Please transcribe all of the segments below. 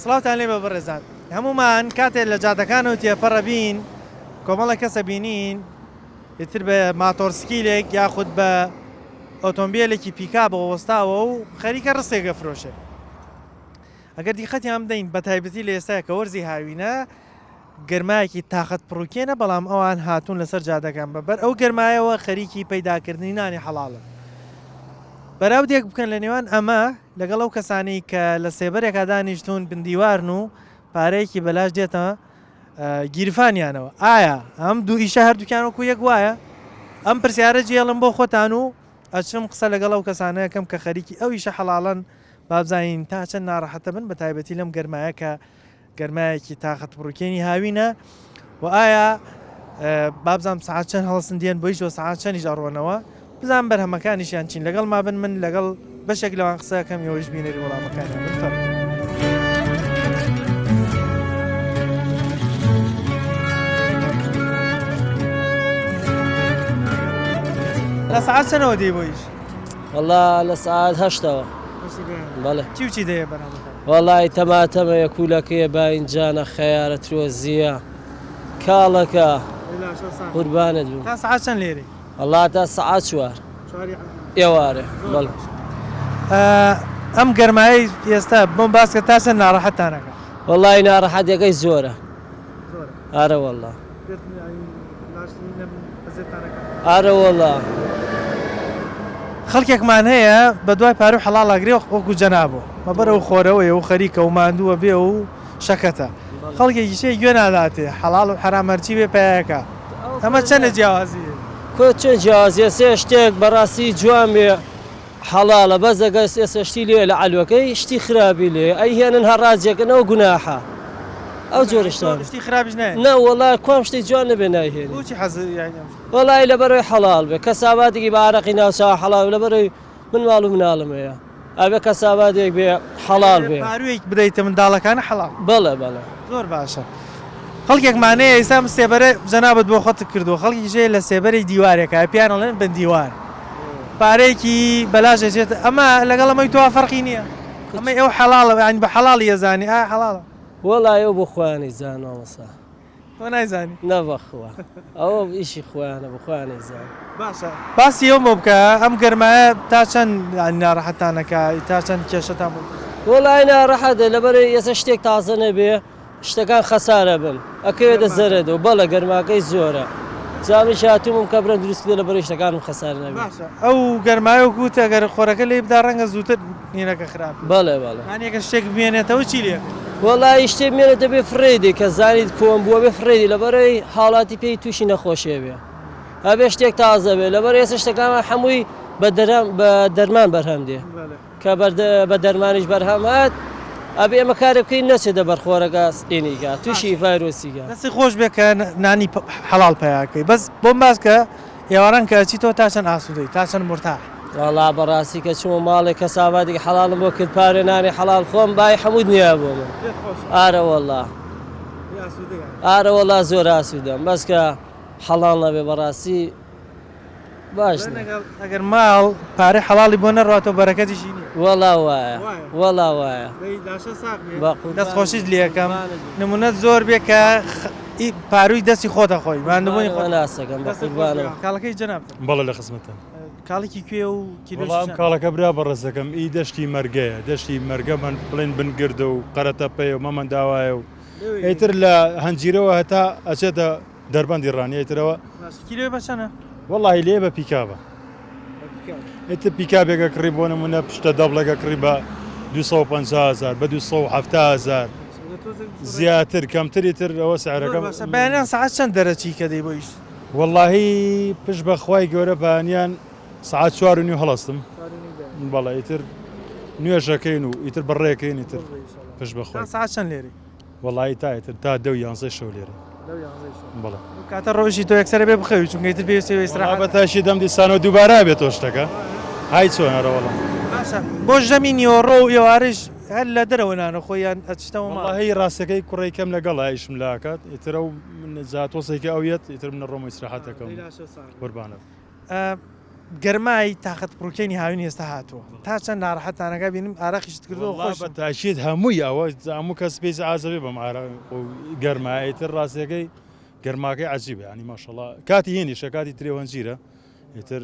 سڵاوتان لێبێ بەڕێزان هەموومان کاتێ لە جادەکانەوە تێپەڕە بین کۆمەڵە کەسە بینین ئیتر بە ماتۆرسکیلێک یاخود بە ئۆتۆمبیلێکی پیکابەوە وەستاوە و خەریکە ڕستێک ئەفرۆشێ ئەگەر دیقەتیان بدەین بە تایبەتی لە ئێستا کە وەرزی هاوینە گەرمایەکی تاقەت پڕوکێنە بەڵام ئەوان هاتوون لەسەر جادەکان بە بەر ئەو گەرمایەوە خەریکی پەیداکردنی نانی حەڵاڵن بەراودێک بکەن لە نێوان ئەمە لەگەڵ ئەو کەسانەی کە لە سێبەرێکا دانیشتوون بن دیوارن و پارەیەکی بەلاش دێتە گیرفانیانەوە ئایا ئەم دوو ئیشە هەردووکیان وەکو یەک وایە؟ ئەم پرسیارە جێڵم بۆ خۆتان و ئەچم قسە لەگەڵ ئەو کەسانە ئەکەم کە خەریکی ئەو ئیشە حەڵاڵەن با بزانین تا چەند ناڕەحەتە بن بە تایبەتی لەم گەرمایە کە گەرمایەکی تاقەت پڕوکێنی هاوینە و ئایا بابزانم سەعات چەند هەڵسن دێن بۆ ئیش و سەعات چەندیش ئەڕۆنەوە بزانم بەرهەمەکانیشیان چین لەگەڵ مابن من لەگەڵ بەشێک لەوان قسە کەم ئێوەش بینەری وەڵامەکانیان بن فەرموو. لە سەعات چەنەوە دێی بۆ ئیش؟ وەڵا لە سەعات هەشتەوە. بەڵێ. چی و چی دەیە بەرهەمەکان؟ وەڵای تەماتەمەیە کوولەکەیە باینجانە خەیارە ترۆزییە کاڵەکە قوربانت بم. تا سەعات چەند لێرەی؟ وەڵا تا سەعات چوار ئێوارێ بەڵێ. ئەم گەرمایەی ئێستا بۆم باس کە تا چەند ناڕەحەتتان ئەکا؟ وەڵای ناڕەحەتیەکەی زۆرە. ئارە وەڵا. ئارە وەڵا. خەڵکێکمان هەیە بە دوای پارەو حەڵاڵ ئەگرێ وەکو جەنابۆ مەبەر ئەو خۆرەوەیە و خەریکە و ماندووە بێ و شەکەتە خەڵکێکیش هەیە گوێ ناداتێ حەڵاڵ و حەرام هەرچی بێ پەیاکا ئەمە چەنە جیاوازی هەیە؟ کورە چۆن جیاوازیە سێ شتێک بەڕاستی جوان بێ حەڵاڵە بەس ئەگەر ئێستا شتی لێیە لە عەلوەکەی شتی خراپی لێیە ئەی هێنن هەڕاجێکن ئەو گوناحە ئەو جۆرە شتانە شتی خراپیش نایەن نا وەڵا کوام شتی جوان نەبێ نایهێنی بۆچی حەز یانی ئەم شتە وەڵای لەبەرەوەی حەڵاڵ بێ کەساباتێکی بە ئارەقی ناوچاوە حەڵاڵ بێ لەبەرەوەی من ماڵ و مناڵم هەیە ئەبێ کەساباتێک بێ حەڵاڵ بێ پاروویەک بدەیتە منداڵەکانە حەڵاڵ بەڵێ بەڵێ زۆر باشە خەڵکێکمان هەیە ئیستا ئەم سێبەرە جەنابت بۆ خۆتت کردووە خەڵکێکیش هەیە لە سێبەری دیوارێکە پێیان ئەڵێن بن دیوار پارەیەکی بەلاش ئەچێت ئەمە لەگەڵ ئەمەی تۆ فەرقی نییە ئەمەی ئەو حەڵاڵە یانی بە حەڵاڵی ئەزانی ئایا حەڵاڵە؟ وەڵای ئەو بۆ خۆیان ئەیزانن مامۆستا. تۆ نایزانی؟ نا بەخوا ئەوە ئیشی خۆیانە بۆ خۆیان ئەیزانن. باشە باسی ئەوم بۆ بکە ئەم گەرمایە تا چەند یانی ناڕەحەتتان ئەکا تا چەند کێشەتان بۆ دروست ئەکا؟ وەڵای ناڕەحەتە لەبەر ئێستا شتێک تازە نەبێ شتەکان خەسارە بن ئەکەوێتە زەرەدەوە بەڵێ گەرماکەی زۆرە جا منیش هاتوومم کەبرەم دروست کردووە لەبەرئەوەی شتەکانم خەسار نەبێ. باشە ئەو گەرمایە وەکو وتت ئەگەر خۆرەکە لێی بدا ڕەنگە زووتر نینەکە خراپ بێت. بەڵێ بەڵێ. یانی ئەگەر شتێک بمێنێتەوە چی لێ ئەکەی؟ وەڵایی شتێ بمێنێت دەبێ فڕێی دەی کە زانیت کۆن بووە بێ فڕێی دەی لەبەرئەوەی هاوڵاتی پێی تووشی نەخۆشی ئەبێ ئەبێ شتێک تازە بێ لەبەر ئێستا شتەکانمان حەمووی بە دەرەم بە دەرمان بەرهەم دێ. کە بە دەرمانیش بەرهەم هات ئەبێ ئێمە کارێ بکەین نەچێتە بەر خۆرەکە ئینیکا تووشی ڤایرۆسیکا. دەستی خۆش بێ کە نانی حەڵاڵ پەیا کەی بەس بۆم باس کە ئێواران کە ئەچیتەوە تا چەند ئاسوودەی تا چەند مورتاحی. وەڵا بەڕاستی کە چوومە ماڵێ کەساباتێکی حەڵاڵم بۆ کرد پارێ نانی حەڵاڵ خۆم بای حەموو دنیا بۆ من پێت خۆشە؟ ئارە وەڵا. ئەی ئاسوودەی یانی؟ ئارە وەڵا زۆر ئاسوودەم بەس کە حەڵاڵ نەبێ بەڕاستی. باش نیە. ئەگەر ماڵ پارەی حەڵاڵی بۆ نەڕواتەوە بەرەکەتیشی نیە. وەڵا وایە وەڵا وایە. دەی لاشە ساغ بێ دەست خۆشیت لێ ئەکەم نمونەت زۆر بێ کە پارووی دەستی خۆت ئەخۆی ماندووبوونی خۆت ناسەکەم بە قوربانم. کاڵەکەی جەنابتە؟ بەڵێ لە خزمەتتان. کاڵێکی کوێ و کیلۆی وەڵا ئەم چەند؟ کاڵەکە برا بەڕێزەکەم ئی دەشتی مەرگەیە دەشتی مەرگە من بڵێن بن گردە و قەرەتەپەیە و مەمەنداوایە و ئیتر لە هەنجیرەوە هەتا ئەچێتە دەربەندی ڕانیە ئیتر ئەوە. باشە کیلۆی بە چەنە؟ وەڵاهی لێ بە پیکابە. ئیتر پیکابێک ئەکڕی بۆ نمونە پشتە دەبڵێک ئەکڕی بە 250 هەزار بە 270 هەزار زیاتر کەمتر ئیتر ئەوە سعرەکە. باشە بەیانیان سەعات چەند دەرەچی کە دێی بۆ ئیش؟ وەڵاهی پشت بە خوای گەورە بەیانیان سەعات چوار و نیو هەڵەستم بەڵێ ئیتر نوێژەکەین و ئیتر بەڕێکەین ئیتر پشت بە خوای. تا سەعات چەند لێرەی؟ وەڵایی تا ئیتر تا دە و یانزەی شەو لێرەین. دە و یانزەی شەو. بەڵێ. ئەو کاتە ڕۆژی تۆ یەکسەر ئەبێ بخەوی چونکە ئیتر پێویستی بە ئیسراحەتە. وەڵا بە تاشی دەم دیسانەوە دووبارە ئەبێتەوە شتەکە. های چۆن ئەرە وەڵا. باشە بۆ ژەمی نیوەڕۆ و ئێوارەیش هەر لە دەرەوە نان ئەخۆی یان ئەچیتەوە ماڵ؟ وەڵاهی ڕاستەکەی کوڕەی کەم لەگەڵە ئیشم لا ئەکات ئیتر ئەو جا تۆزێکی ئەو یەت ئیتر من ئەڕۆم و ئیسراحەت ئەکەم. دەی لاشەو ساغ بی. قوربانت. گەرمای تاقەت پڕوکێنی هاوین ئێستا هاتووە تا چەند ناڕەحەتتانەکە بینم ئارەقیشت کردووە وەڵا خۆش بە تاکید هەمووی ئەوە هەموو کەس پێی عازەبێ بەم ئارەق و گەرمایە ئیتر ڕاستیەکەی گەرماکەی عەجیبە یانی ماشەڵا کاتی هێنیشە کاتی ترێ و هەنجیرە ئیتر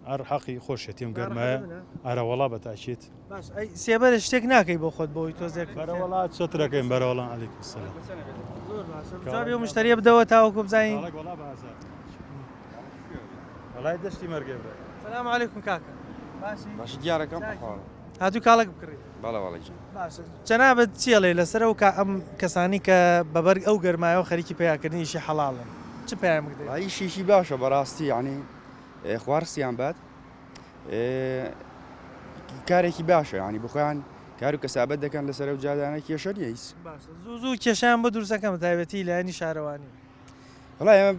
هەر حەقی خۆشیەتی ئەم گەرمایە ئەرە وەڵا بە تاکید. باش ئەی سێبەرە شتێک ناکەی بۆ خۆت بۆی تۆزێک بەرەوەڵا چەترەکەیم بەرەوەڵا عەلەیکم سەلام. زۆر باشە جوابی ئەو مشتەریە بدەوە تاوەکو بزانین. کاڵەک وەڵا بە هەزار. وەڵای دەشتی مەرگێ برای. سلام علیکم کاکە باشی؟ باشی دیارەکەم هاتوو کاڵەک بکڕی؟ بەڵێ وەڵی گیان. باشە جەنابت چی ئەڵێی لەسەر ئەو کا ئەم کەسانی کە بە بەرگ ئەو گەرمایەوە خەریکی پەیاکردنی ئیشی حەڵاڵن چ پەیامک دەی؟ وەڵا ئیشێکی باشە بەڕاستی یانی خوا ڕزقیان بات کارێکی باشە یانی بخۆیان کار و کەسابەت دەکەن لەسەر ئەو جادانە کێشە نییە هیچ. باشە زوو زوو کێشەیان بۆ دروست ئەکەن بە تایبەتی لایەنی شارەوانی. وەڵا ئێمە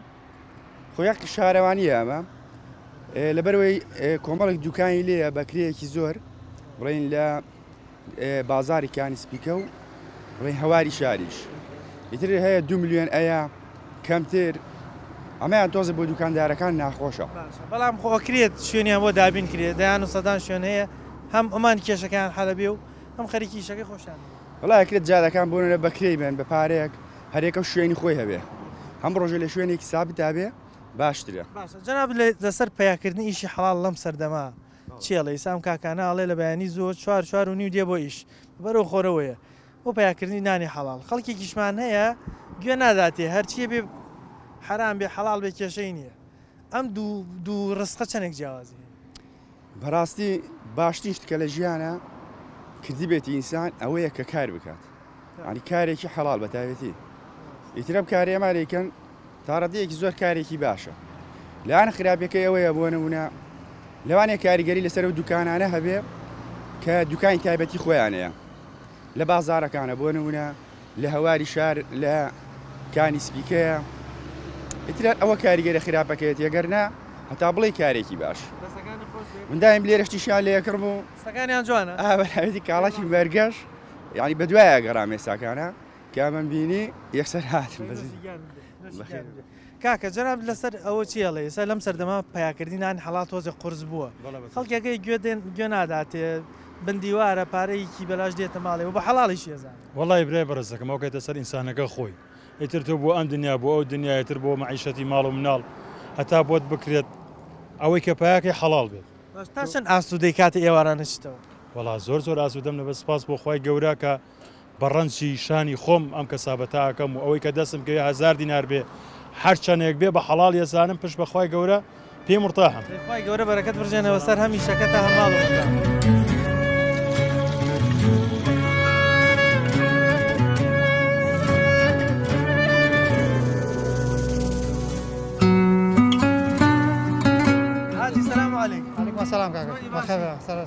خۆ یەک شارەوانییە ئەمە لەبەرەوەی کۆمەڵێک دوکانی لێیە بە کرێیەکی زۆر بڵێین لە بازاری کانی سپیکە و بڵێین هەواری شاریش ئیتر هەیە دو ملیۆن ئەیە کەمتر ئەمەیان تۆزە بۆ دوکاندارەکان ناخۆشە. باشە بەڵام خۆ ئەکرێت شوێنیان بۆ دابین کرێت دەیان و سەدان شوێن هەیە هەم ئەمان کێشەکەیان حەلەبێ و هەم خەریکی ئیشەکەی خۆشیان بن. وەڵا ئەکرێت جادەکان بۆ نمونە بە کرێی بن بە پارەیەک هەریەکەو شوێنی خۆی هەبێ هەم ڕۆژێ لە شوێنێکی سابتا بێ باشترە. باشە جەنابت لەسەر پەیاکردنی ئیشی حەڵاڵ لەم سەردەمە چی ئەڵێی؟ ئیستا ئەم کاکانە ئەڵێ لە بەیانی زووە چوار چوار و نیو دێ بۆ ئیش بەرەو خۆرەوەیە بۆ پەیاکردنی نانی حەڵاڵ خەڵکێکیشمان هەیە گوێ ناداتێ هەرچیە بێ حەرام بێ حەڵاڵ بێ کێشەی نییە ئەم دوو دوو ڕزقە چەندێک جیاوازی هەیە؟ بەڕاستی باشترین شت کە لە ژیانە کردبێتی ئینسان ئەوەیە کە کار بکات ینی کارێکی حەڵال بە تایبەتی ئیتر ئەم کارەیە مارێکن تا ڕادەیەکی زۆر کارێکی باشە لایەن خراپەکەی ئەوەیە بۆ نمونە لەوانەیە کاریگەری لەسەر ئەو دوکانانە هەبێ کە دوکانی تایبەتی خۆیانەیە لە بازارەکانە بۆ نمونە لە هەواری شار لە کانی سپیکەیە ئیتر ئەوە کاریگەرە خراپەکەیەتی ئەگەر نا هەتا بڵێ کارێکی باش من دایم لێرە شتیشیان لێ ئەکڕم و دەستەکانیان جوانە ئا بەراوێتی کاڵاکی بەرگەش یعنی بەدوایە گەڕام ئێستاکانە کە من بینی یەکسەر هاتم بەزی کاکە جەنابت لەسەر ئەوە چی ئەڵێ ئێستا لەم سەردەمە پەیاکردنی نانی حەڵاڵ تۆزێ قورس بووە خەڵکەکەی گوێ دێن گوێ ناداتێ بن دیوارە پارەیەکی بەلاش دێتە ماڵێ و بە حەڵاڵیشی ئەزانێ. وەڵای برای بەڕێزەکەم ئەو کەیتە سەر ئینسانەکە خۆی ئیتر تۆ بۆ ئەم دنیا بۆ ئەو دنیا ئیتر بۆ مەعیشەتی ماڵ و مناڵ هەتا بۆت بکرێت ئەوەی کە پایەکەی حەڵاڵ بێت. باش تا چەند ئاسوودەی کاتێ ئێواران ئەچیتەوە؟ وەڵا زۆر زۆر ئاسوودەم لەبەر سوپاس بۆ خوای گەورە کە بە ڕەنجی شانی خۆم ئەم کەسابەتە ئەکەم و ئەوەی کە دەستم کەوێ هەزار دینار بێ هەر چەنێک بێ بە حەڵاڵی ئەزانم پشت بە خوای گەورە پێی مورتاحم. دەی خوای گەورە بەرەکەت بڕژێنەوە سەر هەم ئیشەکەتا هەم ماڵ و منداڵ. حاجی سلام علیکم. علیکم السلام کاکە بەخێر سەر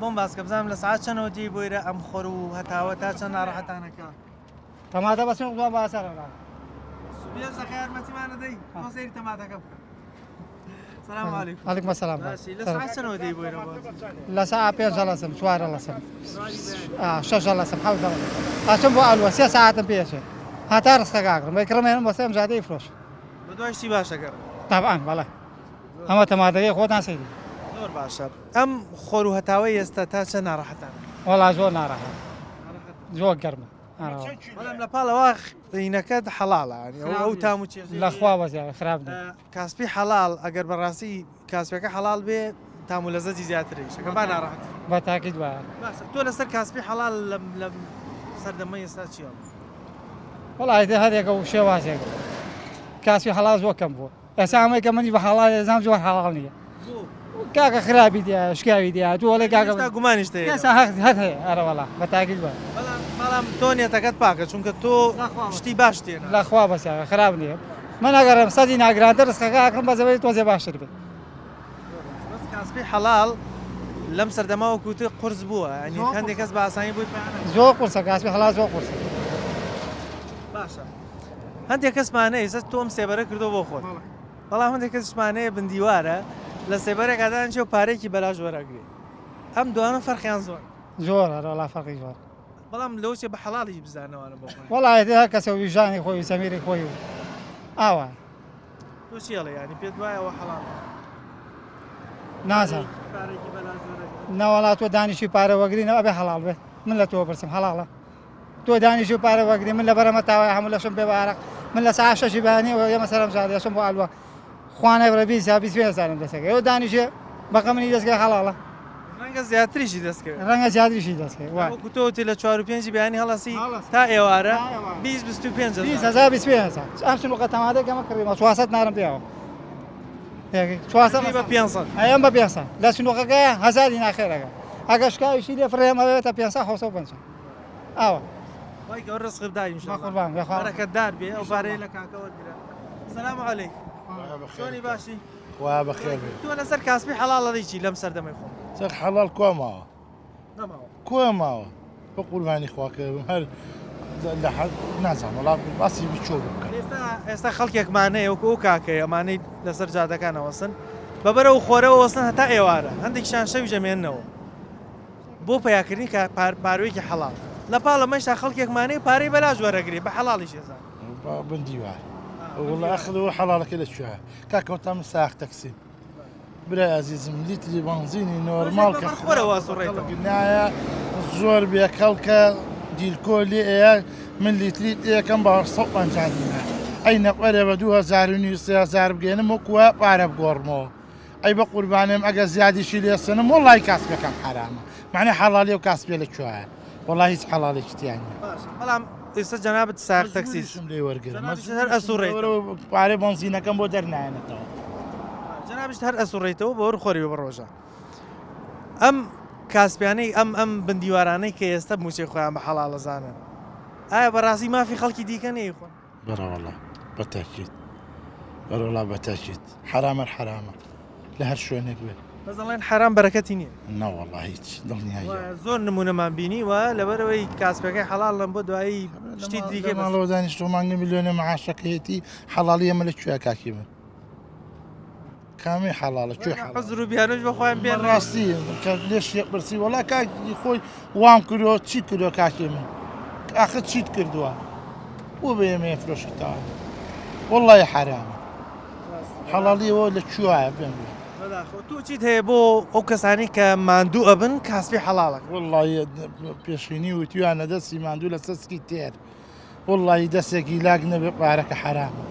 بۆم باس کە بزانم لە سەعات چەنەوە دێی بۆ ئێرە ئەم خۆر و هەتاوە تا چەند ناڕەحەتانەکە؟ تەماتە بەس چۆن بە ئاسارە ڕا. پێنج دەقە یارمەتیمان ئەدەی؟ تۆ سەیری تەماتەکە بکە. سلام علیکم. علیکم السلام. باشی لە سەعات چەنەوە دێی بۆ ئێرە بۆ؟ لە سەعات پێنج هەڵەسم چوار هەڵەسم شەش هەڵەسم حەوت هەڵەسم ئەچم بۆ ئالوە سێ سەعاتم پێ ئەچێ هەتا ڕزقەکە ئەکڕم ئەیکڕم ئێنم بەسەر ئەم جادەی فرۆشم. بە دوای شتی باش ئەگەڕێی؟ تەبعەن بەڵێ. ئەمە تەماتەکەی خۆتان سەیری. زۆر باشە ئەم خۆر و هەتاوەی ئێستا تا چەند ناڕەحەتانە؟ وەڵا زۆر ناڕەحەت زۆر گەرمە. بەڵام لە پاڵ ئەوە هینەکەت حەڵاڵە یانی ئەو تام و چێژەی لە خوا بەزیادە خراپ نییە. کاسپی حەڵاڵ ئەگەر بەڕاستی کاسپەکە حەڵاڵ بێ تام و لەزەتی زیاترە ئیشەکە با ناڕەحەتی. بە تاکید وایە. باشە تۆ لەسەر کاسپی حەڵاڵ لەم لەم سەردەمەی ئێستا چی ئەڵێی؟ وەڵا ئیتر هەرێکە و شێوازێک کاسپی حەڵاڵ زۆر کەم بووە. ئێستا ئەمەی کە منیش بە حەڵاڵ ئەزانم زۆر حەڵاڵ نییە کاکە خراپی دیا شکاوی دیا تۆ ئەڵێ کاکە ئێستا گومانیشت هەیە ئێستا هەر هەر هەیە ئەرە وەڵا بە تاکید وایە بەڵام بەڵام تۆ نێتەکەت پاکە چونکە تۆ شتی باش تێنا لە خوا بەسیارە خراپ نییە من ئەگەڕێم سەدی ناگرانتر ڕزقەکە ئەکڕم بەس ئەوەی تۆزێ باشتر بێت بەس کاسپی حەڵاڵ لەم سەردەمە وەکو تر قورس بووە یانی هەندێک کەس بە ئاسانی بۆی پەیا ناکەن. زۆر قورسە کاسپی حەڵاڵ زۆر قورسە باشە هەندێک کەسمان هەیە ئێستا تۆم سێبەرە کردو بۆ خۆت بەڵام هەندێک کەسمان هەیە بندیوارە لە سێبەرێکا دانیشێ و پارەیەکی بەلاش وەرەگرێ ئەم دوانە فەرقیان زۆر زۆر هەر وەڵا فەرقی زۆر بەڵام لەوە چێ بە حەڵاڵیش بزانەوانە بۆ خۆیان وەڵا ئیتر هەر کەسە و ویژدانی خۆی و زەمیری خۆی و ئاوایە تۆ چی ئەڵێ یانی پێت وایە ئەوە حەڵاڵە؟ نازانم نەوەڵا تۆ دانیشی پارە وەگری نە ئەبێ حەڵاڵ بێت من لە تۆ پرسم حەڵاڵە تۆ دانیشی و پارە وەگری من لە بەرەمە تاوای هەموو لەشم بێ بە ئارەق من لە ساعت شەشی بەیانیەوە ئێمە سەرم جادە دەچم بۆ ئالوە خوانە بڕە 20 یا 25 هەزارم دەستەکەی ئەو دانیشێ بەقە منی دەستکەی حەڵاڵە ڕەنگە زیاتریشی دەستکەوێت ڕەنگە زیاتریشی دەستکەوێت وا وەکو تۆ وتی لە چوار و پێنجی بەیانی هەڵەسی تا ئێوارە 20 25 هەزار 20 هەزار 25 هەزار ئەم سنوقە تەماتە کەمە کڕیمە 400 نارم پێوە 400 بە 500 ئەیەم بە 500 لە سنوقەکە هەزاری ناخێرەکە ئەگە شکاویشی لێ فڕێم ئەوێتە 500 750 ئاوا خوای گەورە ڕزق بدا ان شاء الله قوربان بێ خوا بەرەکەتدار بێ ئەو پارەیە لە کاکە وەرگرە سلام علیک چۆنی باشی خوا بەخێر بێ تۆ لەسەر کاسپی حەڵاڵ ئەڵێی چی لەم سەردەمەی خۆم سەر حەڵاڵ کوا ماوە نەماوە کوا ماوە بە قوربانی خواکە هەر لە حەد نازانم وەڵا باسی بچۆ بکە ئێستا ئێستا خەڵکێکمان هەیە وەکو ئەو کاکەیە ئەمانەی لەسەر جادەکان ئەوەستن بە بەرەو خۆرەوە وەستن هەتا ئێوارە هەندێکیشان شەویش ئەمێننەوە بۆ پەیاکردنی پاروێکی حەڵاڵ لە پاڵ ئەمەشدا خەڵکێکمان هەیە پارەی بەلاش وەرەگرێ بە حەڵاڵیش ئەزانێ. بن دیوار والله اخذ حەڵاڵەکەی لە کوێ کاکە وتم من ساخ تەکسی برای ئازیزم لیتری بەنزینی نۆرماڵ کە خۆرەوە سوڕێتەوە نایە زۆر بێکەڵکە دیلکۆ لێ ئەیە من لیتری یەکەم بە 150 دینار ئەی نەقەرێ بە 2000 3000 بگەێنم وەکووە پارە بگۆڕمەوە ئەی بە قوربانم ئەگەر زیادیشی لێ سەنم وەڵای کاسپەکەم حەرامە معنی حەڵالی و کاسپێ لە کوایە وەڵا هیچ حەڵالێکی تیا نییە. باشە بەڵام ئێستا جەنابت سایەق تەکسیت مەجبوریشم لێ وەرگرم جەنابیشت هەر ئەسوڕێیتەوە پارەی بەنزینەکەم بۆ دەرنایەنێتەوە. جەنابیشت هەر ئەسوڕێیتەوە بۆ خۆری بە ڕۆژە ئەم کاسپیانەی ئەم ئەم بندیوارانەی کە ئێستا موچەی خۆیان بە حەڵاڵ ئەزانن ئایا بەڕاستی مافی خەڵکی دیکە نەیخۆن؟ بەرەوەڵا بە تاکید بەرەوەڵا بە تاکید حەرام هەر حەرامە لە هەر شوێنێک بێت. بەس ئەڵێن حەرام بەرەکەتی نییە. نەوەڵا هیچ دڵنیاییەوە. زۆر نمونەمان بینی و لەبەرئەوەی کاسپەکەی حەڵاڵن بۆ دوایی شتی دیکەی بەس. ماڵەوە دانیشتوە مانگی ملیۆنێ معاشەکەیەتی حەڵاڵی ئەمە لە کوێیە کاکی من؟ کامی حەڵاڵە کوێ حەڵاڵە؟ عوزر و بیانوش بە خۆیان بێنن. ڕاستی کە لێشی پرسی وەڵا کاکی خۆی وام کردووە چی کردووە کاکی من ئاخر چیت کردووە بۆ بە ئێمە فرۆشیتەوە وەڵی حەرامە حەڵاڵیەوە لە کوێە پێم بڵێ بەداخەوە تۆ چیت هەیە بۆ ئەو کەسانی کە ماندوو ئەبن کاسپی حەڵاڵە وەڵی پێشینی وتویانە دەستی ماندوو لە سەسکی تێر وەڵڵاهی دەسێک هیلاک نەبێ پارەکە حەرامە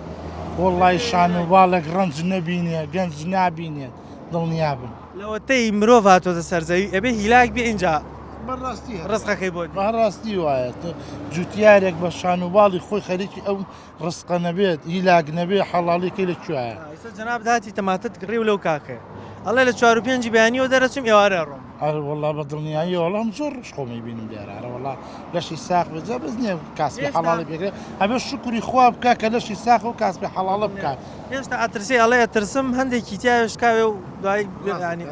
وەڵڵاهی شان و باڵێک ڕەنج نەبینێ گەنج نابینێت دڵنیابن. لەوەتەی مرۆڤ هاتۆتە سەر زەوی ئەبێ هیلاک بێ ئینجا بەڕاستی هەر ڕزقەکەی بۆ دێ. بەڕاستی وایە جوتیارێک بە شان و باڵی خۆی خەریکی ئەو ڕزقە نەبێت هیلاک نەبێ حەڵاڵیەکەی لە کوێیە؟ ئیستا جەنابت هاتی تەماتەت کڕی و لەو کاکەیە ئەڵێ لە چوار و پێنجی بەیانیەوە دەرەچم ئێوارە ئەڕۆم. ئەرە وەڵا بە دڵنیاییەوە وەڵا من زۆر ڕۆژ خۆمی بینم لێرە ئەرە وەڵا لەشی ساغ بێت جا بەس نییە کاسپی حەڵاڵی پێکرێ ئەبێ شوکری خوا بکا کە لەشی ساغ و کاسپی حەڵاڵە بکات. هێشتا ئەترسێ ئەڵێ ئەترسم هەندێکی تیا شکاوێ و دوای ینی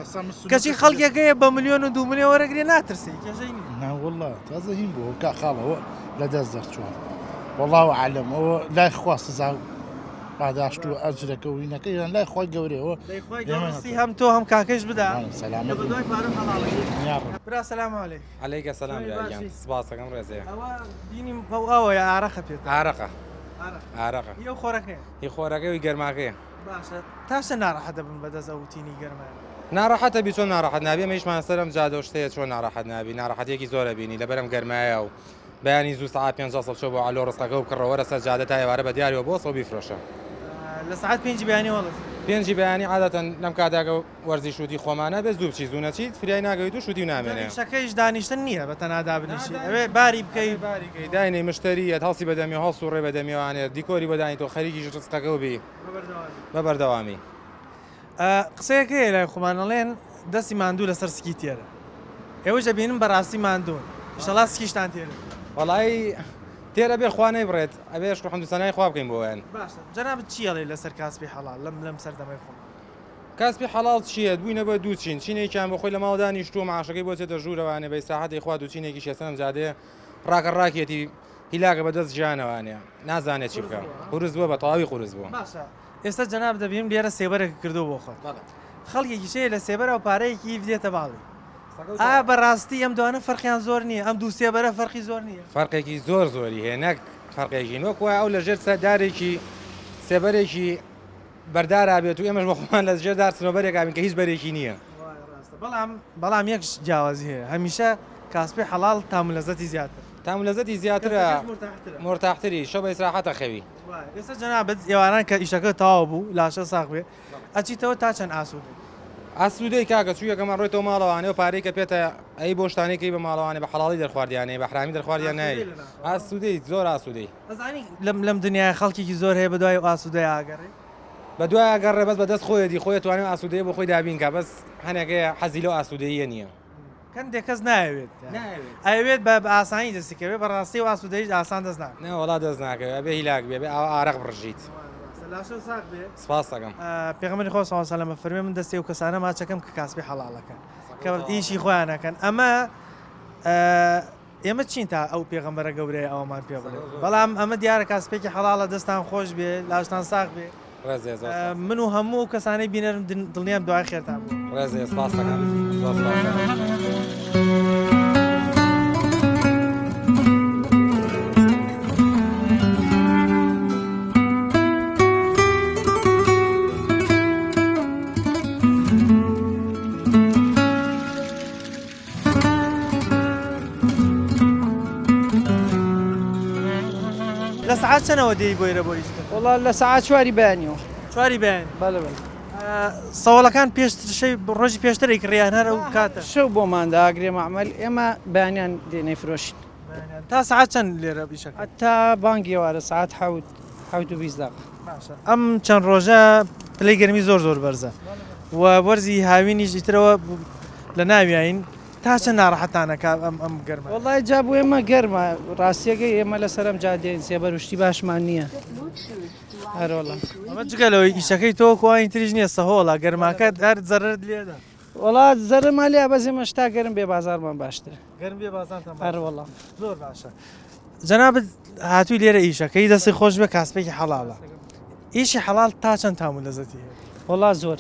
کەچی خەڵکێک هەیە بە ملیۆن و دوو ملیۆن وەرەگرێ ناترسێ کێشەی نییە. نا وەڵا تازە هین بووە کا خاڵەوە لە دەست دەرچووە وەڵا عالم ئەوە لای خوا سزا پاداشت و ئەجرەکە و هینەکە یان لای خوای گەورەیەوە دەی خوای گەورە سی هەم تۆ هەم کاکەش بدا سەلامەت بە دوای پارە حەڵاڵەکەی. برا سلام علیک. علیک سلام برا گیان سپاسەکەم ڕێزەیە. ئەوە بینیم ئەو ئاوەیە ئارەقە پێت. ئارەقە ئارەقە. هی ئەو خۆرەکەیە. هی خۆرەکەی و گەرماکەیە. باشە تا چەند ناڕەحەت دەبن بەدەست ئەو تینی گەرمایە؟ ناڕەحەتە بی چۆن ناڕەحەت نابی ئەمە ئیشمان سەر ئەم جادە و شتەیە چۆن ناڕەحەت نابی ناڕەحەتیەکی زۆر ئەبینی لەبەر ئەم گەرمایە و بەیانی زوو سەعات پێنج سەد چۆ بۆ عەلۆ ڕزقەکە و بکڕە وەرە سەر جادە تا ئێوارە بە دیاریەوە بۆسە و بیفرۆشە. لە سەعات پێنجی بەیانی هەڵدەستی؟ پێنجی بەیانی عادەتەن لەم کاتە کە وەرزی شووتی خۆمانە بێ زوو بچی زوو نەچیت فریای ناگەویت و شووتی و نامێنێ. ئیشەکەیش دانیشتن نییە بە تەنها دابنیشی ئەوێ باری بکەی. باری کەی داینێی مشتەرییەت هەڵسی بە دەمیەوە هەڵسوڕێ بە دەمیەوانێ دیکۆری بۆ دانی تۆ خەریکیش ڕزقەکە و بی بە بەردەوامی. قسەیەک هەیە لای خۆمان ئەڵێن دەستی ماندوو لەسەر سکی تێرە ئێوەش ئەبینم بەڕاستی ماندوون ئیشەڵا سکیشتان تێرە وەڵایی تێرە بێ خوا نەیبڕێت ئەبێ شکر حەمد و سەنای خوا بکەین بۆیان. باشە جەنابت چی ئەڵێی لەسەر کاسپی حەڵاڵ لەم لەم سەردەمەی خۆمان؟ کاسپی حەڵاڵ چییە؟ بووینە بە دوو چین، چینێکیان بۆ خۆی لە ماڵ دانیشتووە معاشەکەی بۆ چێتە ژوورەوانێ بە ئیسراحەت ئەیخوات و چینێکیش ئێستا ئەم جادەیە ڕاکە ڕاکیەتی هیلاکە بە دەست ژیانەوانێ نازانێ چی بکا قورس بووە بە تەواوی قورس بووە. باشە ئێستا جەنابت دەبینم لێرە سێبەرێکت کردووە بۆ خۆت خەڵکێکیش هەیە لە سێبەرەوە پارەیەکی دێتە باڵی ئایا بەڕاستی ئەم دوانە فەرقیان زۆر نییە ئەم دوو سێبەرە فەرقی زۆر نییە؟ فەرقێکی زۆر زۆری هەیە نەک فەرقێکی وەک وایە ئەو لە ژێر دارێکی سێبەرێکی بەردارا بێت و ئێمەش بە خۆمان لە ژێر دار سنۆبەرێکا بین کە هیچ بەرێکی نییە. بەڵام بەڵام یەک جیاوازی هەیە هەمیشە کاسپی حەڵاڵ تام و لەزەتی زیاتر. تام و لەزەتی زیاترە مورتاحتری شەو بە ئیسراحەت ئەخەوی. ئێستا جەنابت ئێواران کە ئیشەکە تەواو بوو لاشە ساغ بێ ئەچیتەوە تا چەند ئاسوودەی؟ ئاسوودەی کاکە چوو یەکەم ئەڕۆیتەوە ماڵەوانێ و پارەی کە پێتە ئەی بۆ شتانەی کەی بە ماڵەوانێ بە حەڵاڵی دەرخواردیانێ بە حرامی دەرخواردیان نای ئاسوودەی زۆر ئاسوودەی. ئەزانی لەم لەم دنیایە خەڵکێکی زۆر هەیە بەدوای ئەو ئاسوودەیا ئەگەڕێ؟ بەدوای ئەگەڕێ بەس بەدەست خۆیەتی خۆی ئەتوانێ ئەو ئاسوودەیە بۆ خۆی دابین کا بەس هەنێک هەیە حەزی لەو ئاسوودەییە نییە. هەندێک کەس نایەوێت ئەیەوێت بە ئاسانی دەستی کەوێت بەڕاستی و ئاسوودەیش ئاسان دەست ناکەوێت. نا وەڵا دەست ناکەوێت ئەبێ هیلاک بێ ئەبێ ئاوا ئارەق بڕژیت. لاشەت ساغ بێ. سپاست ئەکەم. پێغەمبەری خوا صلی اللە علیە وسلم ئەفەرموێ من دەستی ئەو کەسانە ماچەکەم کە کاسبی حەڵاڵ ئەکەن کە ئیشی خۆیان ئەکەن ئەمە ئێمە چین تا ئەو پێغەمبەرە گەورەیە ئەوەمان پێ بڵێ بەڵام ئەمە دیارە کاسپێکی حەڵاڵە دەستان خۆش بێ لاشتان ساغ بێ ڕێزێ زۆر سپاس. من و هەموو ئەو کەسانەی بینەرم دڵنیام دوعای خێرتان بوو. ڕێزێ سپاس دەکەم زۆر سپاس دەکەم. لە سەعات چەنەوە دێی بۆ ئێرە بۆ ئیش کردن؟ وەڵا لە سەعات چواری بەیانیەوە. چواری بەیانی؟ بەڵێ بەڵێ. سەوەڵەکان پێشتر شەوی ڕۆژی پێشتر ئەیکڕی یان هەر ئەو کاتە؟ شەو بۆمان داگرێ مەعمەل ئێمە بەیانیان دێنەی فرۆشین. تا سەعات چەند لێرە ئیشەکەن؟ تا بانگی ئێوارە سەعات حەوت حەوت و 20 دەقە. باشە ئەم چەند ڕۆژە پلەی گەرمی زۆر زۆر بەرزە و وەرزی هاوینیش ئیترەوە لە ناویین تا چەند ناڕەحەتانەکە ئەم ئەم گەرمە؟ وەڵای جا بۆ ئێمە گەرمە ڕاستیەکەی ئێمە لەسەر ئەم جادەین سێبەر و شتی باشمان نییە هەرۆڵا. ئەمە جگە لەوەی ئیشەکەی تۆ کوانی تریش نییە سەهۆڵە گەرماکەت هەر زەرەرت لێدا. وەڵا زەرەرمان لێیە بەس ئێمەش تا گەرم بێ بازاڕمان باشترە. گەرم بێ بازاڕتان باشترە. ئەرەوەڵا. زۆر باشە جەنابت هاتووی لێرە ئیشەکەی دەستی خۆش بێ کاسپێکی حەڵاڵە ئیشی حەڵاڵ تا چەند تام و لەزەتی هەیە؟ وەڵا زۆر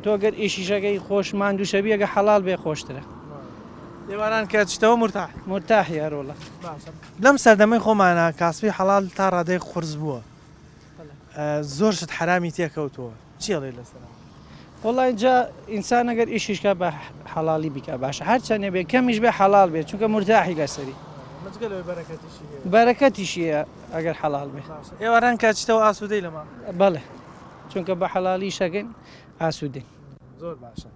تۆ گەر ئیشیشەکەی خۆش ماندووشەبی ئەگە حەڵاڵ بێ خۆشترە. ئێواران کە ئەچیتەوە مورتاح؟ مورتاحی ئەرەوەڵا. باشە لەم سەردەمەی خۆمانا کاسپی حەڵاڵ تا ڕادەیەک قورس بووە زۆر شت حەرامی تێکەوتووە چی ئەڵێی لەسەر ئەمە؟ وەڵا ئینجا ئینسان ئەگەر ئیشیش کا بە حەڵاڵی بیکا باشە هەرچەنێ بێ کەمیش بێ حەڵاڵ بێ چونکە مورتاحی لەسەری. جگە لەوەی بەرەکەتیشی هەیە. بەرەکەتیشی هەیە ئەگەر حەڵاڵ بێ. باشە ئێواران کە ئەچیتەوە ئاسوودەی لە ماڵ؟ بەڵێ چونکە بە حەڵاڵی ئیشەکەین ئاسوودەین. زۆر باشە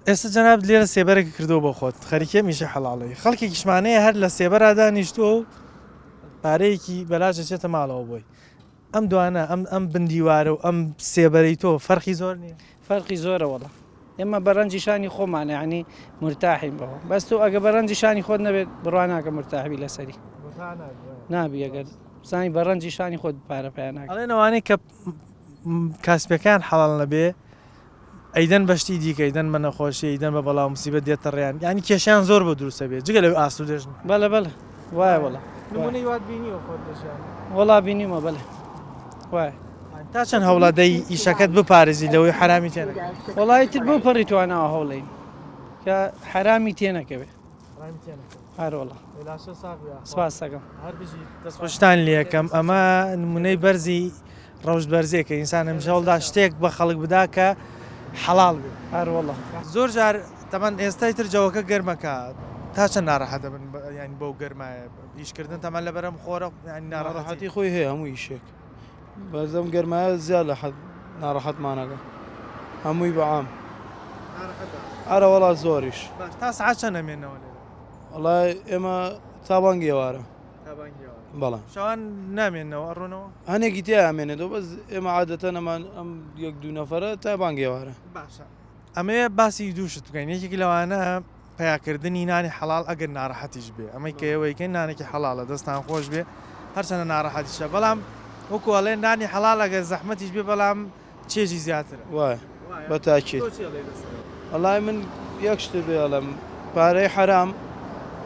ئێستا جەنابت لێرە سێبەرێکت کردووە بۆ خۆت خەریکی ئەم ئیشە حەڵاڵەی خەڵکێکیشمان هەیە هەر لە سێبەرا دانیشتووە و پارەیەکی بەلاش ئەچێتە ماڵەوە بۆی ئەم دوانە ئەم ئەم بندیوارە و ئەم سێبەرەی تۆ فەرقی زۆر نییە؟ فەرقی زۆرە وەڵا ئێمە بە ڕەنجی شانی خۆمانە یانی مورتاحین بەوە بەس تۆ ئەگە بە ڕەنجی شانی خۆت نەبێت بڕوا ناکەم مورتاح بی لەسەری نابی ئەگەر بزانی بە ڕەنجی شانی خۆت پارە پەیا ناکەی. ئەڵێن ئەوانەی کە کاسپەکەیان حەڵاڵ نەبێ ئەیدەن بە شتی دیکە ئەیدەن بە نەخۆشی ئەیدەن بە بەڵا موسیبەت دێتە ڕێیان یانی کێشەیان زۆر بۆ دروست ئەبێ جگە لەوەی ئاسوودەش نین. بەڵێ بەڵێ وایە وەڵا. نموونەی وات بینیوە خۆت لە ژیانت؟ وەڵا بینیومە بەڵێ وایە. تا چەند هەوڵەدەی ئیشەکەت بپارێزی لەوەی حەرامی تێ نەکەوێ؟ وەڵا ئیتر بەو پەڕی تواناوە هەوڵەین کە حەرامی تێ نەکەوێ. حەرامی تێ نەکەوێ. هەروەڵا. ئەی لاشە ساغ بێ یاخوا. سپاست ئەکەم. هەر بژیت. دەستخۆشیتان لێ ئەکەم ئەمە نمونەی بەرزی ڕەوشت بەرزیە کە ئینسان هەمیشە هەوڵدا شتێک بە خەڵک بدا کە حەڵاڵ بێ. هەروەڵا. زۆر جار تەمەن ئێستای تر جەوەکە گەرمەکە تا چەند ناڕەحەت دەبن یانی بەو گەرمایە ئیش کردن تەمەن لەبەر ئەم خۆرە یانی ناڕەحەتی. ناڕەحەتی خۆی هەیە هەموو ئیشێک بەس ئەم گەرمایە زیاد لە حەد ناڕەحەتمانەکە هەمووی بە عام. ناڕەحەتە. ئەرەوەڵا زۆریش. باش تا سەعات چەند ئەمێنەوە لێرە؟ وەڵا ئێمە تا بانگی ئێوارە. تا بانگی ئێوارە. بەڵێ. شەوان نامێنەوە ئەڕۆنەوە؟ هەنێکی تیا ئەمێنێتەوە بەس ئێمە عادەتەن ئەمان ئەم یەک دوو نەفەرە تا بانگی ئێوارە. باشە ئەمەوێ باسی دوو شت بکەین یەکێک لەوانە پەیاکردنی نانی حەڵاڵ ئەگەر ناڕەحەتیش بێ ئەمەی کە ئێوە ئەیکەن نانێکی حەڵاڵە دەستان خۆش بێ هەرچەندە ناڕەحەتیشە بەڵام وەکو ئەڵێن نانی حەڵاڵ ئەگەر زەحمەتیش بێ بەڵام چێژی زیاترە. وایە بە تاکید. تۆ چی ئەڵێی لەسەر ئەوە؟ وەڵای من یەک شتت پێ ئەڵێم پارەی حەرام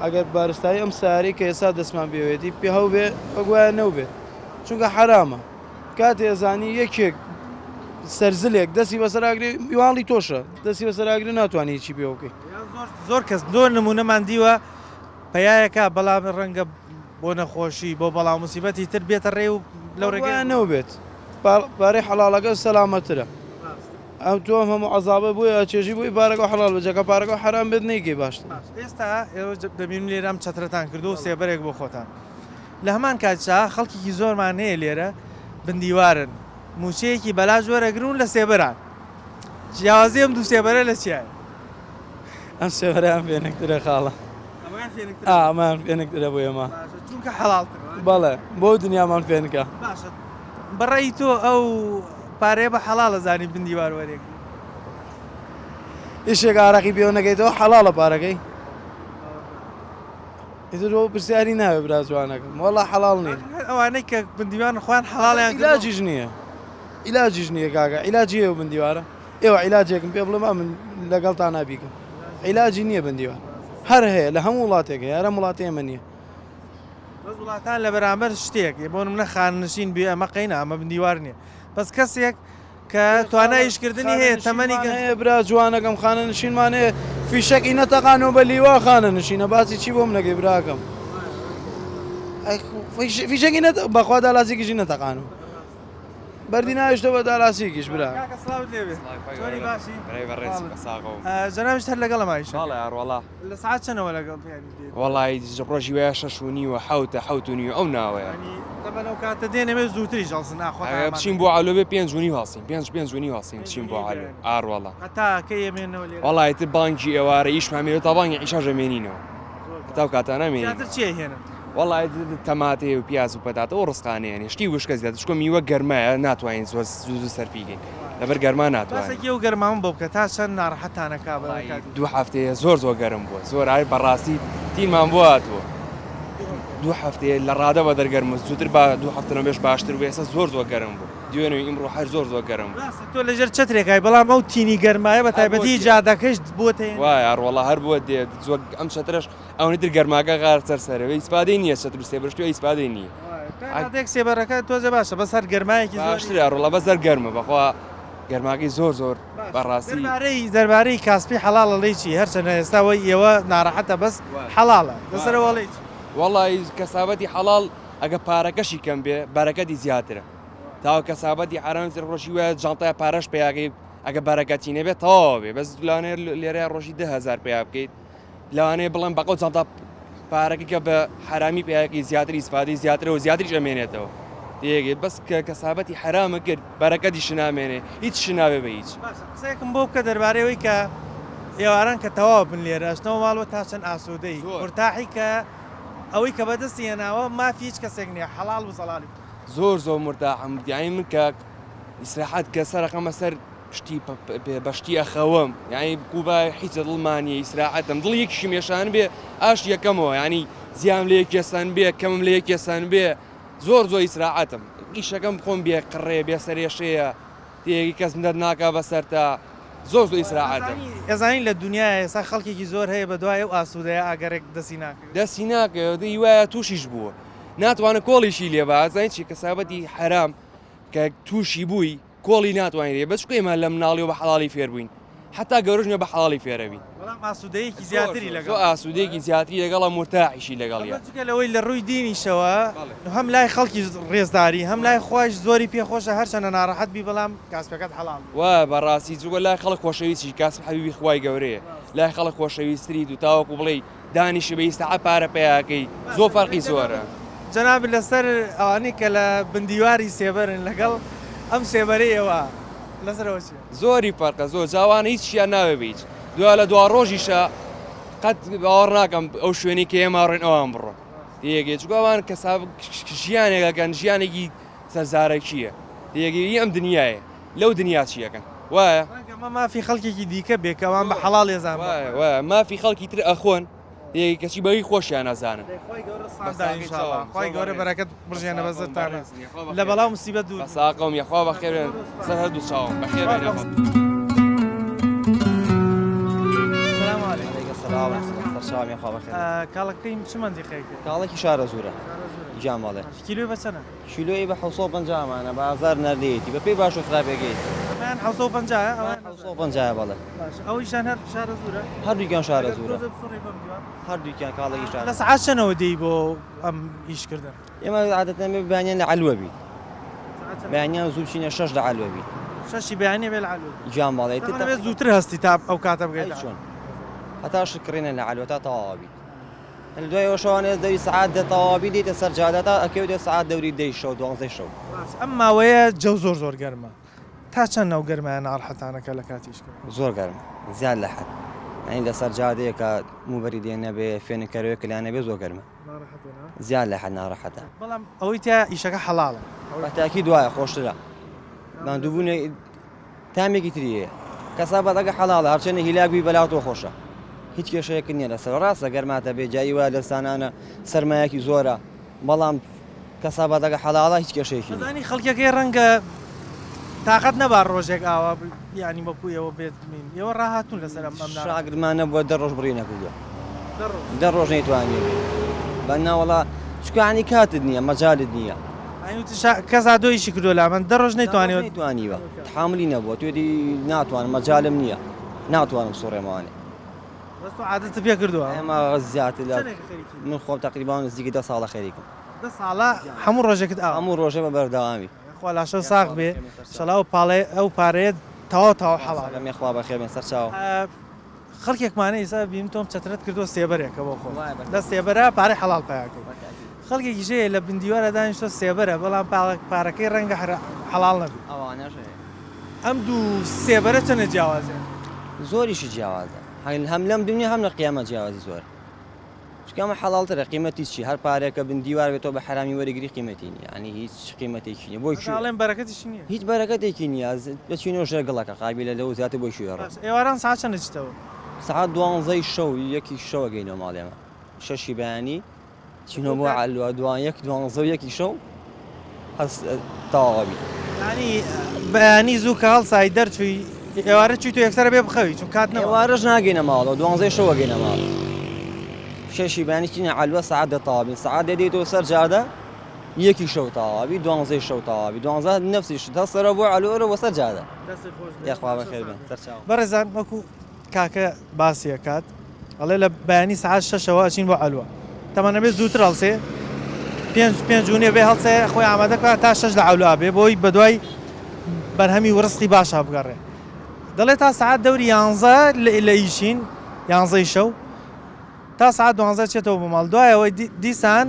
ئەگەر بارستایی ئەم سەیارەی کە ئێستا دەستمان پێوێتی پێ هەوبێ وەک وایە نەوبێت چونکە حەرامە کاتێ ئەزانی یەکێک سەرزلێک دەستی بەسەر ئاگرێ ماڵی تۆشە دەستی بەسەر ئاگرێ ناتوانانی هیچی پێوە بکەی. زۆر کەس زۆر نمونەمان دیوە پەیایەکە بەڵام ڕەنگە بۆ نەخۆشی بۆ بەڵا موسیبەتی تر بێتە ڕێ و لەو ڕێگەیە نەوبێت پارەی حەڵاڵەکە سەلامەترە. ئەم تۆ ئەم هەموو عەزابە بۆیە ئەچێژی بۆی پارەکە حەڵاڵ بێت جەکە پارەکە حەرام بێت نەیکەی باشتر. ئێستا ئێوە دەبینم لێرە ئەم چەترەتان کردووە و سێبەرێک بۆ خۆتان لە هەمان کاتیشا خەڵکێکی زۆرمان هەیە لێرە بندیوارن مووچەیەکی بەلاش وەرەگرن و لە سێبەران جیاوازی ئەم دوو سێبەرە لە چیایە؟ ئەم سێبەرەیان فێنکترە خاڵە. ئەمەیان فێنکترە؟ ئا ئەمەیان فێنکترە بۆ ئێمە. باشە چونکە حەڵاڵترە. بەڵێ بۆ دنیامان فێنکە. باشە بە ڕەئی تۆ ئەو پارەیە بە حەڵاڵ ئەزانی بن دیوار وەرێگری؟ ئیشێک ئارەقی پێوە نەکەیتەوە حەڵاڵە پارەکەی؟ ئیتر ئەو پرسیاری ناوێ برا جوانەکەم وەڵا حەڵاڵ نییە. ئەوانەی کە بن دیوارن خۆیان حەڵاڵیان کردووە. عیلاجیش نییە عیلاجیش نییە کاکە عیلاجی هەیە بن دیوارە ئێوە عیلاجێکم پێ بڵێ با من لەگەڵتانا بیکەم عیلاجی نییە بن دیوار هەر هەیە لە هەموو وڵاتێک هەیە هەر ئەم وڵاتەی ئێمە نییە. بەس وڵاتان لە بەرامبەر شتێک بۆ نمونە خانەنشین بێ ئەمە قەینا ئەمە بن دیوار نییە بەس کەسێک کە توانای ئیشکردنی هەیە تەمەنی خانەنشینمان هەیە برا جوانەکەم خانەنشینمان هەیە فیشەکی نەتەقانەوە بە لیوا خانەنشینە باسی چی بۆم نەکەی براکەم فیشەکی نەتە بەخوا دالاسێکیشی نەتەقانەوە بەردی ناویشتە بە دالاسێکیش برا کاکە سڵاوت لێ بێ چۆنی باشی برای بەڕێز بەساغەوم جەنابیشت هەر لەگەڵم ئایشە بەڵێ ئەڕوەڵا لە سەعات چەنەوە لەگەڵ یانی دێ؟ وەڵای ڕۆژی وایە شەش و نیوە حەوتە حەوت و نیوە ئەو ناوەیە. یانی تەبەن ئەو کاتە دێن ئەمێ زووتریش هەڵسن ئا خۆتان ئەگەر بچین بۆ عەلۆ بێ پێنج و نیو هەڵسین پێنج پێنج و نیو هەڵسین بچین بۆ عەلۆ ئاڕ وەڵا. هەتا کەی ئەمێنەوە لێرە؟ وەڵا ئیتر بانگی ئێوارە ئیشمان بێ تا بانگی عیشاش ئەمێنینەوە هەتا ئەو کاتانە ئەمێنینەوە. زیاتر چی ئەهێنن؟ وەڵا ئیتر تەماتەیە و پیاز و پەتاتە و ڕسقانەیە یانی شتی وشکە زیاتر چونکە میوە گەرمایە ناتوانین زۆر زوو زوو سەرفی کەین. لەبەر گەرما ناتوانین. باسێکی ئەو گەرمامە بۆ بکە تا چەند ناڕەحەتتان ئەکا بە کاتی. دوو هەفتەیە زۆر زۆر گەرم بووە زۆر ئای بەڕاستی تینمان بۆ هاتووە دوو هەفتەیە لە ڕادە بەدەر گەرم بوو زووتر با دوو هەفتە لەمەوبێش باشتر بوو ئێستا زۆر زۆر گەرم بوو دوێنێ و ئیمڕۆ هەر زۆر زۆر گەرم بوو. ڕاستە تۆ لەژێر چەترێکای بەڵام ئەو تینی گەرمایە بە تایبەتی جادەکەش بۆتە هێنێ. وایە ئەڕوەڵا هەر بۆ دێت زۆر ئەم چەترەش ئەونی تر گەرماکە غار سەر سەرە ئیسفادەی نییە چەتر و سێبەر شتوێ ئیسفادەی نییە. تا ڕادەیەک سێبەرەکە تۆزێ باشە بەس هەر گەرمایەکی زۆری. باشترە ڕۆڵە بەس هەر گەرمە بەخوا گەرماکەی زۆر زۆر بەڕاستی. دەربارەی دەربارەی کاسپی حەڵاڵ ئەڵێی چی هەرچەنە ئێستا وەی ئێوە ناڕەحەتە بەس حەڵاڵە لەسەر ئەوە ئەڵێی چی؟ وەڵی کەسابەتی حەڵاڵ ئەگە پارەکەشی کەم بێ بەرەکەتی زیاترە تاوە کەسابەتی حەرام زر ڕۆژی وایە جانتای پارەش پیاکەی ئەگە بەرەکەتی نەبێت تەواو بێ بەس لەوانەیە لێرە ڕۆژی 10000 پیا بکەیت لەوانەیە بڵێم بەقەو جانتا پارەکە کە بە حرامی پیاکی زیاتر ئیسفادەی زیاترە و زیاتریش ئەمێنێتەوە تێگەی بەس کە کەسابەتی حرامە کرد بەرەکەتی شنامێنێ هیچ شناوێ بە هیچ. باشە قسەیەکم بۆ بکە دەربارەی ئەوەی کە ئێواران کە تەواو بن لێرە ئەچنەوە ماڵەوە تا چەند ئاسوودەی مورتاحی کە ئەوەی کە بەدەستی هێناوە مافی هیچ کەسێک نییە حەڵاڵ و زەڵالی بکات. زۆر زۆر مورتاحم یانی من کە ئیسراحەت کە سەرەخەمە سەر شتی بە شتی ئەخەوم یانی کوبا هیچ لە دڵما نییە ئیسراحەتم دڵ یەکیشم یەشان بێ ئاش یەکەمەوە یانی زیام لە یەکێسان بێ کەمم لە یەکێسان بێ زۆر زۆر ئیسراحەتم ئیشەکەم خۆم بێ قڕێ بێ سەرێشەیە تێگی کەس مدەت ناکا بەسەرتا زۆر زۆر ئیسراحەتم. ئەزانی لە دونیا ئێستا خەڵکێکی زۆر هەیە بە دوای ئەو ئاسوودەیە ئاگەرێک دەستی ناکەوێت. دەستی ناکەوێت دڵی وایە تووشیش بووە ناتوانێت کۆڵیشی لێ با ئەزانی چی کەسابەتی حەرام کە تووشی بووی کۆڵی ناتوانین لێ بەس چونکە ئێمە لە مناڵیەوە بە حەڵاڵی فێر بووین حەتا گەورەش بە حەڵاڵی فێرەبین. بەڵام ئاسوودەیەکی زیاتری لەگەڵە. زۆر ئاسوودەیەکی زیاتری لەگەڵە مورتاحیشی لەگەڵیە. ئەمە جگە لەوەی لە ڕووی دینیشەوە هەم لای خەڵکی ڕێزداری هەم لای خوایش زۆری پێ خۆشە هەرچەندە ناڕەحەت بی بەڵام کاسپەکەت حەڵاڵ بێ. وایە بەڕاستی چونکە لای خەڵک خۆشەویستیش کاسب حەبیبی خوای گەورەیە لای خەڵک خۆشەویستریت و تاوەکو بڵێی دانیشە بە ئیستعە پارە پەیاکەی زۆر فەرقی زۆرە. جەنابت لەسەر ئەوانەی کە لە بن دیواری سێبەرن لەگەڵ ئەم سێبەرەی ئێوە لەسەر ئەوە چیە؟ زۆری فەرقە زۆر جا ئەوانە هیچیان ناوێ بە هیچ دوا لە دوا ڕۆژیشا قەت باوەڕ ناکەم ئەو شوێنەی کە ئێمە ڕۆین ئەوان بڕۆن تێگەی چونکە ئەوان کەساب ژیانێک ئەکەن ژیانێکی سەرزارەکییە تێگەی ئەم دنیایە لەو دنیا چی ئەکەن وایە؟ ڕەنگە ئەمە مافی خەڵکێکی دیکە بێ کە ئەوان بە حەڵاڵ ئەزانن. وایە وایە مافی خەڵکی تر ئەخۆن یەکێ کەچی بەوی خۆشیان ئەزانن. دەی خوای گەورە ساغتان ئینشاڵا خوای گەورە بەرەکەت بڕژێنە بەسەرتان لە بەڵا و موسیبەت دوور. بەساقەوم یاخوا بەخێربێن سەر هەردوو چاوم بەخێربێن یاخوا. سلام علیکم. علیک السلام سەرچاوم یاخوا بەخێر. کاڵەکەی چ مەنتیقەیەکە؟ کاڵەکی شارەزوورە گیان بەڵێ. کیلۆی بە چەنە؟ کیلۆی بە 750 ئەمانە بازار نەردەیەتی بە پێی باش و خراپیەکەیەتی. ئەمەیان 750 یە ئەویان 750 یە بەڵێ. باشە ئەویشیان هەر شارەزوورە؟ هەردووکیان شارەزوورە. ئەگەر تۆزێ بسوڕی بەم دیوە. هەردووکیان کاڵێکی شارەزوورە. لە سەعات چەنەوە دێی بۆ ئەم ئیش کردن؟ ئێمە عادەتەن بەیانیان لە عەلوە بین. بەیانیان زوو بچینە شەش لە عەلوە بین. شەشی بەیانی بێ لە عەلوە گیان بەڵێ ئیتر دەبێت زووتر هەستی تا ئەو کاتە بگەیت چۆن هەتا شت کڕینە لە عەلوە تا تەواو بیت لە دوای ئەوە شەوانێ دەوری سەعات دە تەواو بی دێتە سەر جادە تا ئەکەوێتە سەعات دەوری دەی شەو دوانزەی شەو. ئەم ماوەیە جەو زۆر زۆر گەرمە تا چەند ئەو گەرمایە ناڕەحەتانەکە لە کاتی ئیشکردن؟ زۆر گەرمە زیاد لە حەد یانی لەسەر جادەیە کە موبەریدێ نەبێ فێنککەرەوەیەک لیا نەبێ زۆر گەرمە زیاد لە حەد ناڕەحەتە. بەڵام ئەوەی تیا ئیشەکە حەڵاڵە. بە تاکید وایە خۆشترە ماندووبوونێ تامێکی تری هەیە کەسابەت ئەگە حەڵاڵە هەرچەندە هیلاک بی بەلاو تۆ خۆشە هیچ کێشەیەکت نییە لەسەر ڕاستە گەرماتە بێ جاری وایە لەسانانە سەرمایەکی زۆرە بەڵام کەسابەت ئەگە حەڵاڵە هیچ کێشەیەکی نییە. ئەزانی خەڵکیەکەی ڕەنگە تاقەت نەبا ڕۆژێک ئاوا یانی وەکو ئێوە بێت مین ئێوە ڕاهاتوون لەسەر ئەم ئەم ناڕەحەتیە. شاگردمان نەبووە دە ڕۆژ بڕی نەکردووە دە ڕۆژ نەیتوانیوە بێ بە ناوەڵا چونکە یانی کاتت نییە مەجالت نییە. کەس هاتووە ئیشی کردووە لا من دە ڕۆژ نەیتوانیوە. نەیتوانیوە تحاملی نەبووە توێتی ناتوانم مەجالم نییە ناتوانم سوڕێمەوانێ. بەس تۆ عادەتت پێ کردووە؟ ئێمە زیاتر لە من خۆم تقریبا نزیکی دە ساڵە خەریکم. دە ساڵە هەموو ڕۆژێکت ئاوا؟ هەموو ڕۆژێ بە بەردەوامی. خوا لاشە ساغ بێ ئیشەڵا ئەو پاڵەیە ئەو پارەیە تەواو تەواو حەڵاڵ. یاخوا بەخێر بێن سەرچاوە. خەڵکێکمان هەیە ئیستا بینم تۆم چەترەت کردووە سێبەرێکە بۆ خۆت لە سێبەرە پارەی حەڵاڵ پەیا کەی خەڵکێکیش هەیە لە بن دیوارە دانیشتووە سێبەرە بەڵام پارەکەی ڕەنگە حەڵاڵ نەبێ. ئەوانەش هەیە. ئەم دوو سێبەرە چەندە جیاوازیان هەیە؟ زۆریشی جیاوازە هەم لەم دونیا هەم لە قیامەت جیاوازی زۆرە. چونکە ئەمە حەڵاڵترە قیمەتی چی هەر پارەیەکە بن دیوار بێت تۆ بە حەرامی وەرەگری قیمەتی نییە یانی هیچ قیمەتێکی نییە بۆ کوێ ئەڵێن بەرەکەتیشی نییە هیچ بەرەکەتێکی نییە دەچینەوە ژێر گڵەکە قابیلە لەوە زیاتر بۆ کوێ ڕۆ ئێواران سەعات چەند دەچیتەوە؟ سەعات دوانزەی شەو یەکی شەو ئەگەینەوە ماڵ ئێمە شەشی بەیانی چینەوە بۆ عەلوە دوان یەک دوانزە و یەکی شەو هەست تەواوە بی. یانی بەیانی زوو کە هەڵسای دەرچووی ئێوارە چووی تۆ یەکسەر ئەبێ بخەوی چون کات نەماوە. ئێوارەش ناگەینە ماڵەوە دوانزەی شەو ئەگەینە ماڵ شەشی بەیانی چینە عەلوە سەعات دە تەواو بین سەعات دە دێیتەوە سەر جادە یەکی شەو تەواو بی دوانزەی شەو تەواو بی دوانزە نەفسی شت هەستەرەوە بۆ عەلوە بۆ سەر جادە. دەستت خۆش بێ. یاخوا بەخێر بێن سەرچاوە. بەڕێزان وەکو کاکە باسی ئەکات ئەڵێ لە بەیانی سەعات شەشەوە ئەچین بۆ عەلوە تەمەن ئەبێ زووتر هەڵسێ پێنج پێنج و نێ بێ هەڵسێ خۆی ئامادە بکات تا شەش لە عەلوە بێ بۆی بەدوای بەرهەمی و ڕزقی باشا بگەڕێ دەڵێ تا سەعات دەوری یانزە لە ئیشین یانزەی شەو تا سەعات دوانزە چێتەوە بۆ ماڵ دوای ئەوەی دیسان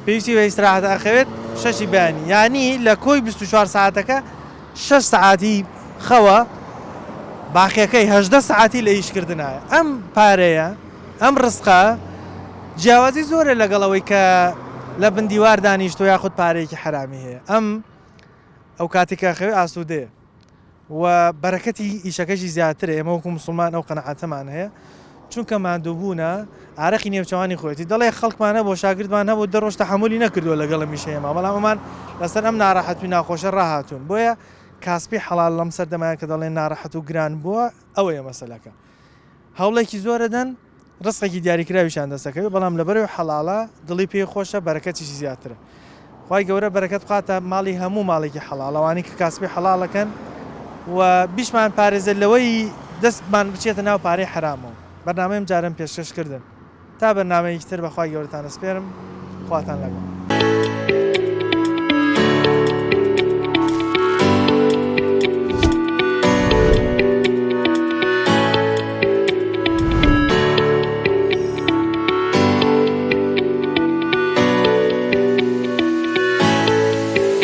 پێویستی بە ئیسراحەتە ئەخەوێت شەشی بەیانی یانی لە کۆی 24 سەعاتەکە شەش سەعاتی خەوە باقیەکەی 18 سەعاتی لە ئیشکردنایە ئەم پارەیە ئەم ڕزقە جیاوازی زۆرە لەگەڵ ئەوەی کە لە بن دیوار دانیشتوە یاخود پارەیەکی حەرامی هەیە ئەم ئەو کاتێک کە ئەخەوێ ئاسوودەیە و بەرەکەتی ئیشەکەشی زیاترە، ئێمە وەکو موسڵمان ئەو قەناعەتەمان هەیە، چونکە ماندووبوونە ئارەقی نێوچەوانی خۆیەتی، دەڵێ خەڵکمان هەبوو شاگردمان هەبوو دە ڕۆژ تەحەمولی نەکردووە لەگەڵ ئەم ئیشەی ئێمە، بەڵام ئەمان لەسەر ئەم ناڕەحەت و ناخۆشە ڕاهاتوون، بۆیە کاسپی حەڵاڵ لەم سەردەمایە کە دەڵێن ناڕەحەت و گران بووە ئەوەیە مەسەلەکە. هەوڵێکی زۆر ئەدەن ڕزقێکی دیاریکراویشیان دەست ئەکەوێت بەڵام لەبەرئەوەی حەڵاڵە دڵی پێی خۆشە بەرەکەتیشی زیاترە خوای گەورە بەرەکەت بخاتە ماڵی هەموو ماڵێکی حەڵاڵ ئەوانەی کە کاسبی حەڵاڵەکەن و بیشمان پارێزێت لەوەی دەستمان بچێتە ناو پارەی حەرامەوە بەرنامەیم جارەم پێشکەش کردن تا بەرنامەیەکی تر بەخوای گەورەتان ئەسپێرم خواتان لەگەڵ.